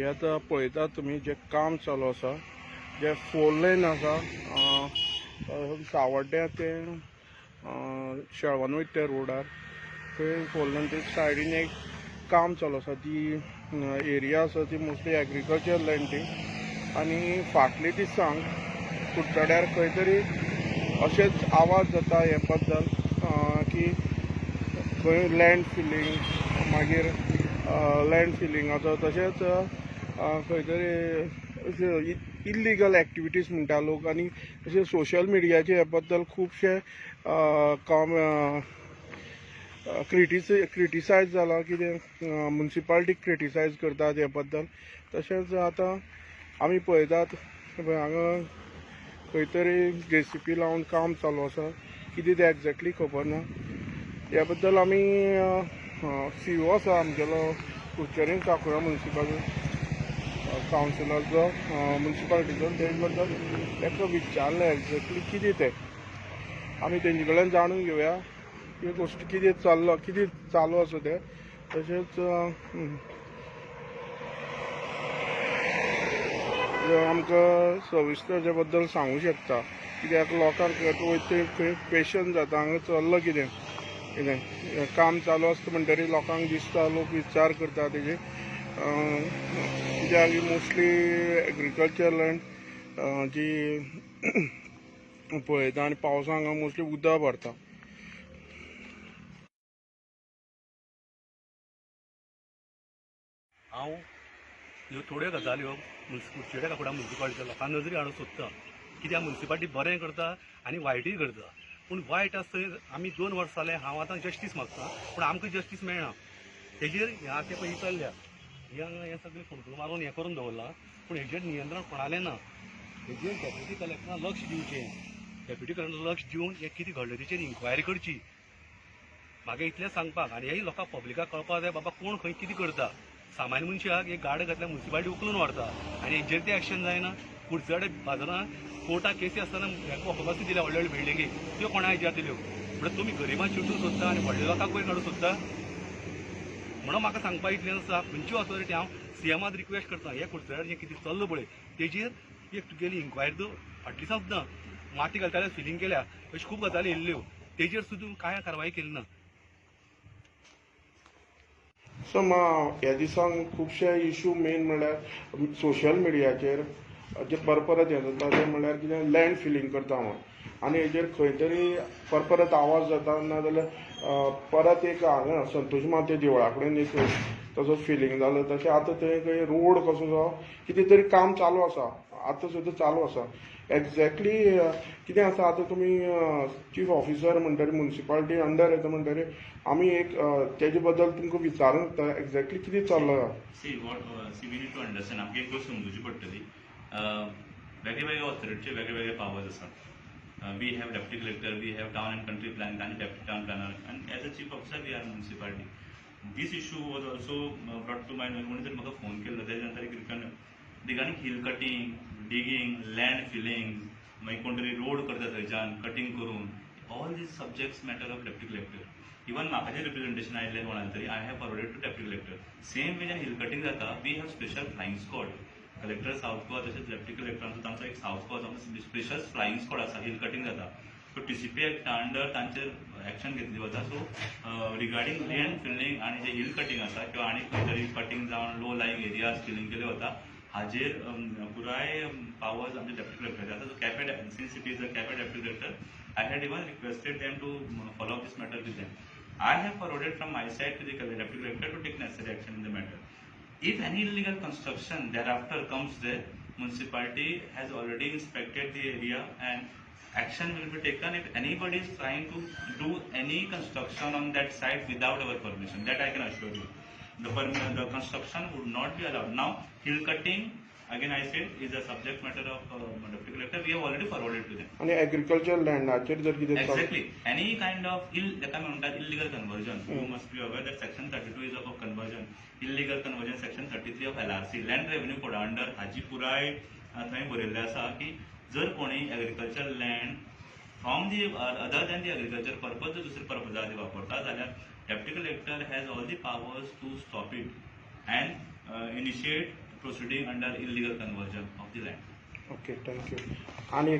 हे आतां पळयतात तुमी जें काम चालू आसा, जें फोर लेन आसा सावड्ड्या ते शेळवन वयता त्या रोडार, थंय फोर लेन ते सायडीन एक काम चालू आसा. ती एरिया आसा ती मोस्टली एग्रीकल्चर लँड ती. आनी फाटले दिसांक कुडचड्यार खंय तरी अशेंच आवाज जाता हे बद्दल की खंय लँड फिलींग, मागीर लँड फिलिंगाचो तशेंच खंय तरी इल्लिगल एक्टिविटीज म्हणटा लोक. आनी तशें सोशल मिडियाचे हे बद्दल खुबशे काम क्रिटिसायज जाला, कितें मुन्सिपालिटीक क्रिटिसायज करतात हे बद्दल. तशेंच आतां आमी पळयतात हांगा खंय तरी जेसीपी लावन काम चालू आसा, कितें तें एग्जॅक्टली खबर ना. ह्या बद्दल आमी सीओ आसा आमगेलो कुडचडें काकुरा मुन्सिपल कावन्सिलाचो मुन्सिपालिटीचो, तेजे बद्दल ताका विचारलें एग्जॅक्टली कितें तें. आमी तेंचे कडल्यान जाणून घेवया ही गोश्ट कितें चल्लो, कितें चालू आसा तें. तशेंच आमकां सविस्तर हेच्या बद्दल सांगू शकता, कित्याक लोकांक वयता खंय क्वेशन जाता हांगा चल्लां कितें, कितें काम चालू आसता म्हणटरीर लोकांक दिसता, लोक विचार करता तेजेर. कित्याक मोस्टली एग्रीकल्चर लँड जी पळयता आनी पावसाक हांगा मोस्टली उदक भरता. हांव ह्यो थोड्यो गजाल्यो कुडचड्या काकोडा मुन्सिपालिटीच्या लोकां नजरे हाडूंक सोदता. कित्याक मुन्सिपालिटी बरें करता आनी वायटूय करता, पूण वायट आसा थंय आमी 2 वर्सां जालें हांव आतां जस्टीस मागता, पूण आमकां जस्टीस मेळना. तेजेर हें आतां पळय चल्ल्या, हें हांगा हें सगळें फोंडकुलां मारून हें करून दवरलां, पूण हेजेर नियंत्रण कोणालें ना. हेजेर डेप्युटी कलेक्टरान लक्ष दिवचें, डेप्युटी कलेक्टरान लक्ष दिवन हें कितें घडलें तेचेर इन्क्वायरी करची. म्हाका इतलें सांगपाक आनी हेय लोकांक पब्लिकाक कळपाक जाय बाबा कोण खंय कितें करता. सामान्य मनशाक एक गाडो घातल्यार मुन्सिपालिटी उखलून व्हरता आनी हेजेर ते एक्शन जायना. कुडचडे बाजारांत कोर्टाक केसी आसतना हेका ऑक्युपन्सी दिल्या व्हडले व्हडले बिल्डिंगेक, त्यो कोणा हेजेर दिल्यो? म्हणल्यार तुमी गरिबांक चिड्डूंक सोदता आनी व्हडल्या लोकांक वयर काडूंक सोदता. म्हणून म्हाका सांगपा इतलें आसा, खंयची ऑथॉरिटी हांव सीएमाक रिक्वेस्ट करता, हे कुडचड्यार जें कितें चल्लां पळय तेजेर एक तुगेली इन्क्वायरी फाटली दिसा सुद्दां माती घालताले फिलींग केल्या, अश्यो खूब गजाली येयल्ल्यो, तेजेर सुद्दां कांय कारवाय केली ना. सो ह्या दिसांक खुबशे इशू मेन म्हणल्यार सोशल मिडियाचेर जे परपरत हें जाता तें म्हणल्यार कितें लँड फिलींग करता म्हूण, आनी हेजेर खंय तरी परपरत आवाज जाता. नाजाल्यार परत एक हांगा संतोष माते देवळा कडेन एक तसो फिलींग जालो, तशें आतां थंय खंय रोड कसो जो कितें तरी काम चालू आसा, आतां सुद्दां चालू आसा. एग्जॅक्टली कितें आसा आतां तुमी चीफ ऑफिसर म्हणटरीर मुन्सिपालिटी अंडर येता म्हणटरीर आमी एक तेजे बद्दल तुमकां विचारूंक सोदता एग्जॅक्टली कितें चल्लां. See what, see, we need to understand, आमकां एक गोश्ट समजूची पडटली, वेगळे वेगळे ऑथॉरिटीचे वेगळे वेगळे पावर्स आसात. We have deputy collector, we have town and country plan आनी deputy town planner, and as a chief officer we are municipality. This issue was also brought to my, कोणी तरी म्हाका फोन केल्लो तेजे नंतर एक return regarding hill cutting, digging, land filling, मागीर कोण तरी रोड करता थंयच्यान कटींग करून. All these subjects matter of deputy collector. Even म्हाका जें रिप्रेझेंटेशन आयिल्लें कोणाक तरी, I have forwarded to deputy collector. Same way जेन्ना हिल कटींग जाता, we have special flying squad. Collector South Goa तशेंच डेप्युटी कलेक्टरांचो तांचो एक south Goa special flying squad आसा, हिल कटींग जाता. सो टीसीपी एक्टा अंडर तांचेर एक्शन घेतली वता. सो रिगार्डींग लँड फिलिंग आनी जे हिल कटींग आसा किंवा आनी खंय तरी कटींग जावन लो लायिंग एरियाज फिलींग केले वता, हाजेर पुराय पावर्स आमचे डेप्युटी कलेक्टराचे आसा. So Quepem, since it is a Quepem deputy collector, I had even requested them to follow up this matter with them. I have forwarded from my side to the deputy collector to take necessary action in the matter. If any illegal construction thereafter comes there, municipality has already inspected the area and action will be taken if anybody is trying to do any construction on that site without our permission. That I can assure you. The construction would not be allowed. Now, hill cutting, again I said, is a subject matter of deputy collector. We have already forwarded to them. आनी agriculture लँडाचेर जर कितें चालू Exactly. Any kind of ill, ताका आमी म्हणटात illegal conversion. You must be aware that section 32 is of a conversion. Illegal conversion, section 33 of LRC, Land Revenue Code under हाजी पुराय थंय बरयल्लें आसा की जर कोणी agriculture land from the other than the agriculture purpose जर दुसरे पर्पजा खातीर वापरता जाल्यार deputy collector has all the powers to stop it and initiate proceeding under illegal conversion of the land. Okay, thank you. आनी